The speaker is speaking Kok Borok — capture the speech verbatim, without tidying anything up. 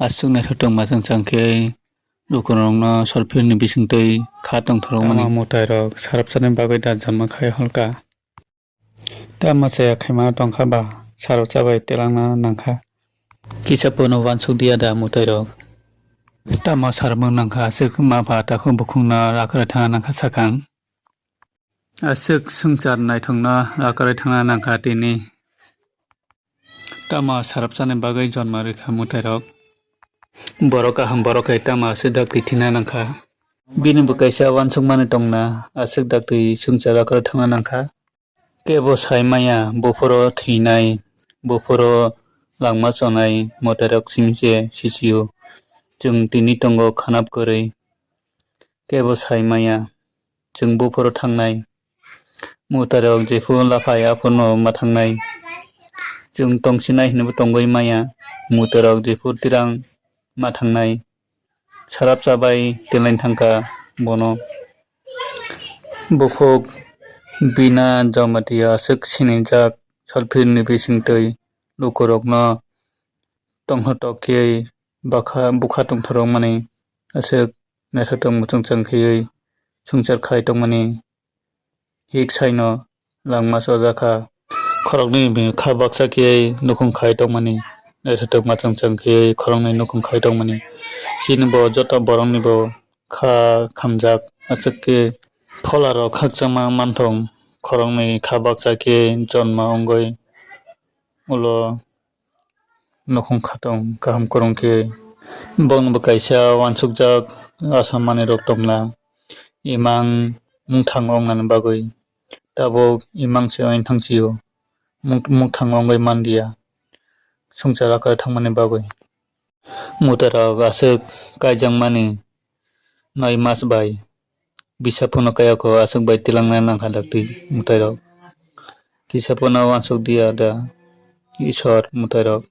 Aswk naithotok machang chang khe lukurokno sorphirni bisingtwi kha tongthorok mani. Tamo mwtairok sarapsani bagwi da jonma khai holka. Tamo chaya khaima tongkha ba, sarapsa bai telangna nangkha. Kisa pono wansuk diya da mwtairok. Tamo sarapmung nangkha, aswk ma pha takhuk bukhukno rakhwlai thangna nangkha sakang. Aswk swngchar naithokno rakhwlai thangna nangkha tini. Tamo sarapsani bagwi jonma rwkha mwtairok. Borok kaham borok hai tamo aswk daktwi thwina nangkha. Bini bo kaisa wansukmani tongna, aswk daktwi swngchar rakhwlai thangna nangkha. Kebo sai maya, buphuru thwinai, buphuru langma chonai mwtairok simi se sisio. Chwng tini tongo khanap kwrwi. Kebo sai maya, chwng buphuru thangnai. Mwtairok jephuru laphai aphurno ma thangnai. Chwng tongsinai hinwi bo tongwi maya, mwtairok jephuru twirang ma thangnai. Sarapsa bai twlaina thangkha bono. Bukhuk bina Jamatia aswk sinijak, sorphirni bisingtwi lukurokno tongthok tokwi bakha, bukha tongthorok mani aswk naithotok muchung chang khaiwi swngchar khai tongmani hik saino langma chojakha. Khoroknwi bini kha baksa khe nukhung khai tongmani, naithotok machang chang khe khoroknwi nukhung khai tongmani. Chini bo joto borokni bo kha khamjak, aswk khe phola rok khakchangma manthong, khoroknwi kha baksa khe jonma wngwi ulo nukhung khatong kaham kwrwng khe. Bongni bo kaisa wansukjak asam manwi rok tongna, imang mungthang wngnani bagwi. Tabuk imang se wng thang sio, mung-, mungthang wngwi manliya, swngchar rakhwlai thangmani bagwi. Mwtairok aswk kaijakmani noi mas bai bisa phano kayako aswk bai twlangna nangkha daktwi mwtairok. Kisa phano wansuk diya da Isor mwtairok.